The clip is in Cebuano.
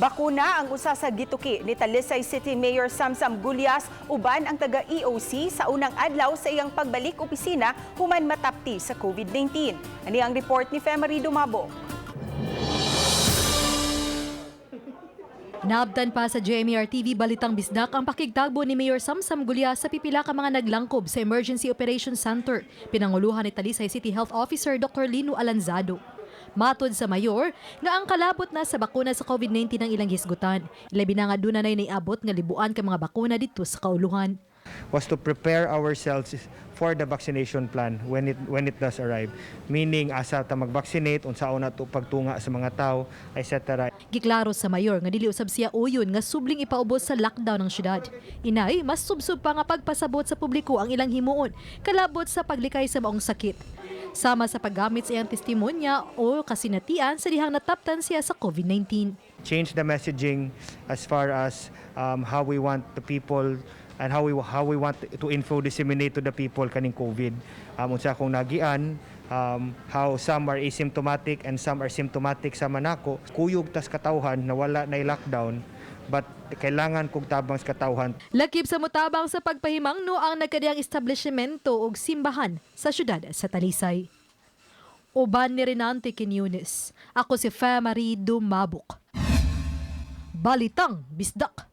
Bakuna ang usa sa gituki ni Talisay City Mayor Samsam Gullas uban ang taga EOC sa unang adlaw sa iyang pagbalik opisina human matapti sa COVID-19. Ani ang report ni Femery Dumabo. Naabtan pa sa GMAR TV Balitang Bisdak ang pakigtagbo ni Mayor Samsam Gulya sa pipila ka mga naglangkob sa Emergency Operations Center. Pinanguluhan ni Talisay City Health Officer Dr. Lino Alanzado. Matod sa mayor, nga ang kalabot na sa bakuna sa COVID-19 ang ilang hisgutan. Ilabi na nga duna na'y naiabot nga libuan ka mga bakuna dito sa kauluhan. Was to prepare ourselves for the vaccination plan when it does arrive. Meaning, asa ta mag-vaccinate, unsaon nato pagtunga sa mga tao, etc. Giklaro sa mayor nga dili usab siya uyon nga subling ipaubos sa lockdown ng syudad. Inay, mas subsob pa nga pagpasabot sa publiko ang ilang himuon kalabot sa paglikay sa maong sakit. Sama sa paggamit sa iyang testimonya o kasinatian sa dihang nataptan siya sa COVID-19. Change the messaging as far as how we want the people and how we want to info disseminate to the people kaning COVID. Unsa akong nagian, how some are asymptomatic and some are symptomatic sama nako. Kuyog tas katawhan na wala na lockdown, but kailangan kog tabang sa katawhan. Lakip sa mutabang sa pagpahimangno ang nagkadiyang establishmento og simbahan sa syudad sa Talisay. Uban ni Renante Quiñones. Ako si Marie Dumabok. Balitang Bisdak.